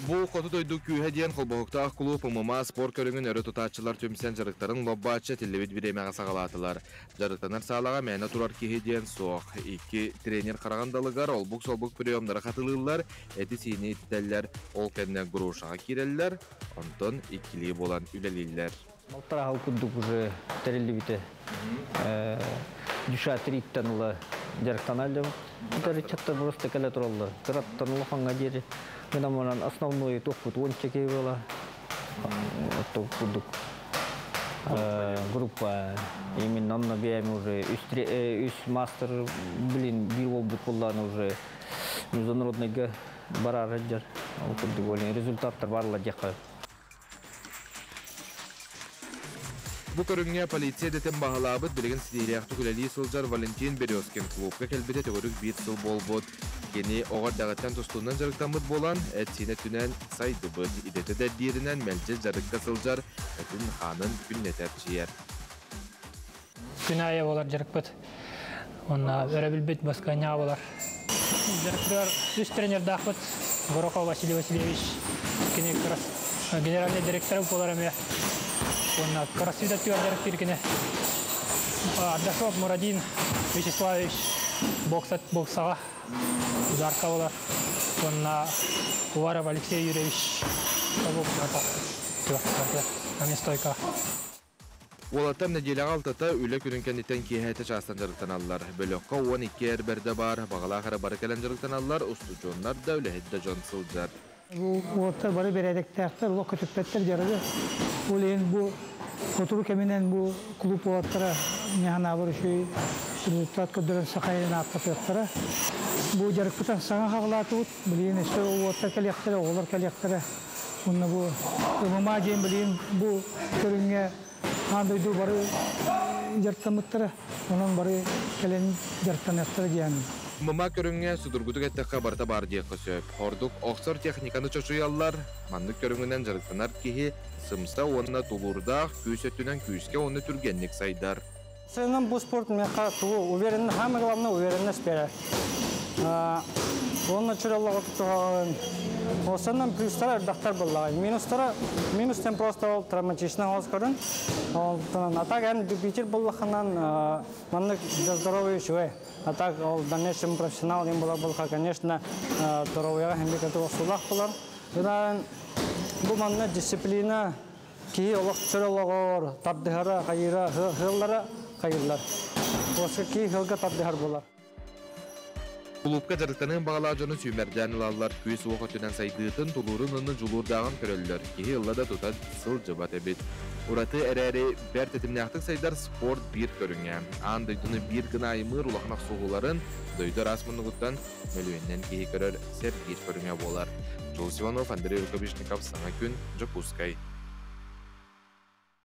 Бу Хоту дойду күүһэ диэн холбоһуктаах кулууп ММА спорт көрүҥүн өрө тутааччылар түмсэн дьарыктарын лоббааччы этиллибит бириэмэҕэ саҕалаатылар. Дьарыктанар саалаҕа мээнэ турар киһи диэн суох. Икки тренер хараҕын далыгар олбук-солбук приемнары хатылыыллар, эти-сиини ититэллэр, ол кэннэ грушаҕа киирэллэр, онтон иккилии буолан үлэлииллэр. Балтараа курдук уже тэриллибитэ. Душа триттэн ыла дьарыктана илдьэбит. Ыччаттар просто кэлэ тураллар. Кыраттан улахаҥҥа диэри. Гынан основной туохпут уонча киһи буола. Курдук группа. Именно онно бэйэм уже үс мастер, блин, биир уолбут буоллаан уже международныйга барар сылдьар. Ол курдук результаттар баарлар диэххэ. Бу көрүҥҥэ полиция идэтин баһылаабыт, билигин ситиһиилээхтик үлэлии сылдьар Валентин Березкин клубка кэлбитэ төгүрүк биир сыл буолбут. Кини оҕо эрдэҕиттэн тустуунан дьарыктаммыт буолан, эт-сиин өттүнэн сайдыбыт, идэтэ да эрдииринэн мэлдьи дьарыкка сылдьар, этин-хаанын күннэтэ эрчийэр. Күн аайы буолар дьарыкпыт. Уонна өрөбүлбүт баскыанньаҕа буолар. Дьарыктыгар үс тренердаахпыт. Горохов Василий Васильевич, кини генеральный директор буолар эмиэ. Уонна Красвида түөр дьарыктыыр кини. Ардашов Мурадин Вячеславович бокса, боксаҕа ударка буолар. Уонна Уваров Алексей Юрьевич түөр, стойка. Уолаттар нэдиэлэҕэ алтата үлэ күнүн кэнниттэн киэһээтэ чаастан дьарыктаналлар. Бөлөххө 12 эр бэрдэ баар, баҕалаах эрэ бары кэлэн дьарыктаналлар, устудьуоннар да, үлэһит да дьон сылдьар. Бу уолаттар бары бэрээдэктээхтэр, олох көтүппэттэр дьарыгы. Ол иһин бу сотору кэминэн бу клуб уолаттара Ньаһанаабар үчүгэй результат көрдөрөн саха иһин ааттатыахтара. Бу дьарыкпытын саҥа хаҕылаатыбыт. Билигин өссө уолаттар кэлиэхтэрэ, оҕолор кэлиэхтэрэ. Уонна бу ММА диэн билигин бу көрүҥҥэ аан дойду бары дьарыктаммыттара. Онон бары кэлэн дьарыктаныахтара диэн. ММА көрүҥҥэ судургутук эттэххэ барыта баар диэххэ сөп. Ордук охсор техниканы чочуйаллар. Маннык көрүҥүнэн дьарыктанар киһи сымса уонна тулуурдаах, күүс өттүнэн күүскэ уонна түргэнник сайдар. Сыаным бу спорт миэхэ тугу уверен, самое главное уверенность берер. Уонна чураллаҕа туһаҕын. Осаннан плюстара элбэхтэр буоллаҕай. Минустара минус тем просто ол травматичный оҕус көрүн. Ол а так эн любитель буоллаххынан маннык для здоровья үчүгэй. А так ол в дальнейшем профессионал им була булха, конечно, здоровьяға хэмби көтү охсулаах булар. Гынан бу манна дисциплина Киһи олох чөл олоҕор тардыһара, хайыыра, ыаллара хайыыллар. Уоска киһи ыалга тардыһар буолар. Кулуупка дьарыктаныан баҕалаах дьону сүүмэрдээн ылаллар, күүс-уох өттүнэн сайдыытын, тулуурун уонна дьулуурдааҕын көрөллөр. Киһи ылла да тута сылдьыбат эбит. Ураты эрээри бэрт тэтимнээхтик сайдар спорт биир көрүҥэ. Аан дойдуну биир гына аймыыр улахан охсуһууларын дойду араас муннугуттан мөлүйүөнүнэн киһи көрөр сэргиир көрүҥэ буолар. Джулс Иванов, Андрей Рукавишников, Саҥа күн, Дьокуускай.